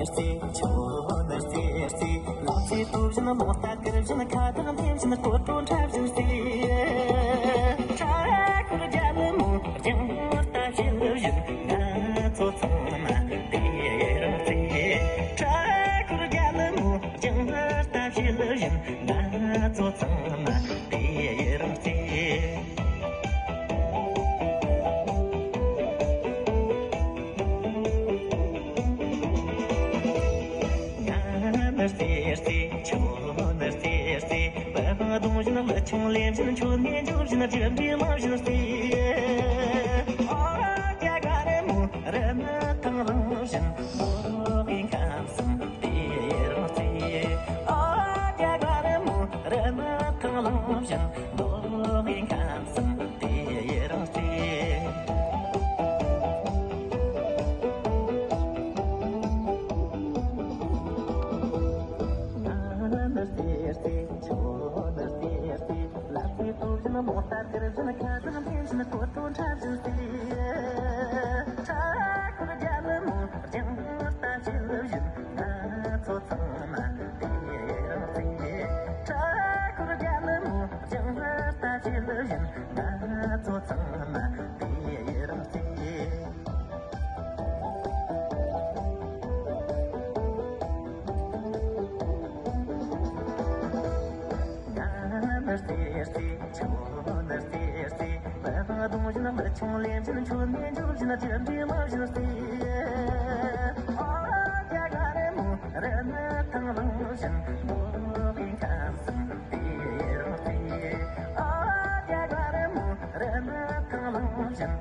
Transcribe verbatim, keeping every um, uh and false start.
རྩེ་ཆུ་བོ་ནི་རྩེ་རྩེ། ལ་རྩེ་སྟོབས་བཞིན་རྨོག་རྟ་གུར་བཞིན་ཁ་བཏགས་འཐེན་བཞིན་སྐོར་བྲོ་འཁྲབ་བཞིན་རྩེ། ཁྲ་ཁོར་རྒྱ་ལི་མོ། རྒྱང་ལྟ་བྱེད་ལི་བཞིན་ང་ཚོ་ཚང་མ་དེ་རང་རྩེ། ཁྲ་ཁོར་རྒྱ་ལི་མོ། རྒྱང་ལྟ་བྱེད་ལི་བཞིན་ང་ཚོ་ཚང་མ་དེ་རང་རྩེ། ང་ནི་རྩེ་རྩེ། ཆུ་བོ་ནི་རྩེ་རྩེ། བ་བ་གདོང་བཞིན་ལི་ཆུང་ལེབ་བཞིན་མཆོད་མེ་འཇོག་བཞིན་རྒྱུ་འབྲས་མ་བཞིན་རྩེ། ཨོ་རྒྱ་གར་མོ་རི་ནི་ཐང་ལང་བཞིན་མདོག་གི་ཁམས་སུ་དེ་རང་རྩེ། ཨོ་རྒྱ་གར་མོ་རི་ནི་ཐང་ལང་བཞིན་མདོག་གི་ཁམས་སུ་དེ་རང་རྩེ། ང་ནི་རྩེ་རྩེ། ཆུ་བོ་ནི་རྩེ་རྩེ། ལ་རྩེ་སྟོབས་བཞིན་རྨོག་རྟ་གུར་བཞིན་ཁ་བཏགས་འཐེན་བཞིན་སྐོར་བྲོ་འཁྲབ་བཞིན་རྩེ། ཁྲ་ཁོར་རྒྱ་ལི་མོ། རྒྱང་ལྟ་བྱེད་ལི་བཞིན་ང་ཚོ་ཚང་མ་དེ་རང་རྩེ། ཁྲ་ཁོར་རྒྱ་ལི་མོ། རྒྱང་ལྟ་བྱེད་ལི་བཞིན་ང་ཚོ་ཚང་མ་དེ་རང་རྩེ། ང་ནི་རྩེ་རྩེ། ཆུ་བོ་ནི་རྩེ་རྩེ། བ་བ་གདོང་བཞིན་ལི་ཆུང་ལེབ་བཞིན་མཆོད་མེ་འཇོག་བཞིན་རྒྱུ་འབྲས་མ་བཞིན་རྩེ། ཨོ་རྒྱ་གར་མོ་རི་ནི་ཐང་ལང་བཞིན་མདོག་གི་ཁམས་སུ་དེ་རང་རྩེ། ཨོ་རྒྱ་གར་མོ་རི་ནི་ཐང་ལང་བཞིན།